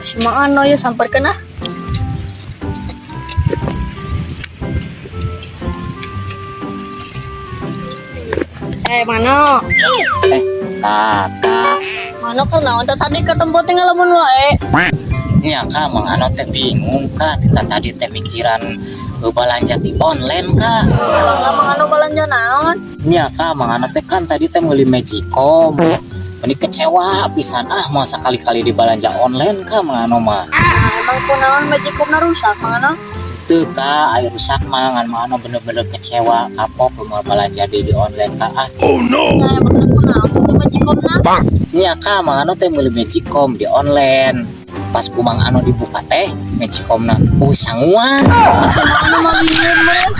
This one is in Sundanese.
Si Mang Ano ya samperkeun ah. Eh, Mano. Eh, kakak. Mano kunaon teh tadi ke tempat teh ngalamun wae? Nya kak, Mang Ano teh bingung, kak. Kita tadi teh mikiran balanja di online, kak. Emang Mang Ano balanja naon? Nya kak, Mang Ano teh kan tadi teh meuli Magicom. Ini kecewa pisan ah, masa kali-kali di balanja online, kak, Mang Ano mah. Nah, emang kunaon Magicomna rusak, Mang Ano? Teu kak, ayo rusak mah, ngan Mang Ano bener-bener kecewa, kapok mau balanja di online, kak, ah. Nah, emang kunaon teh Magicomna? Nya kak, Mang Ano teh meuli Magicom di online. Pas ku Mang Ano dibuka teh, Magicomna sanguan. Mang Ano mah lieur meureun.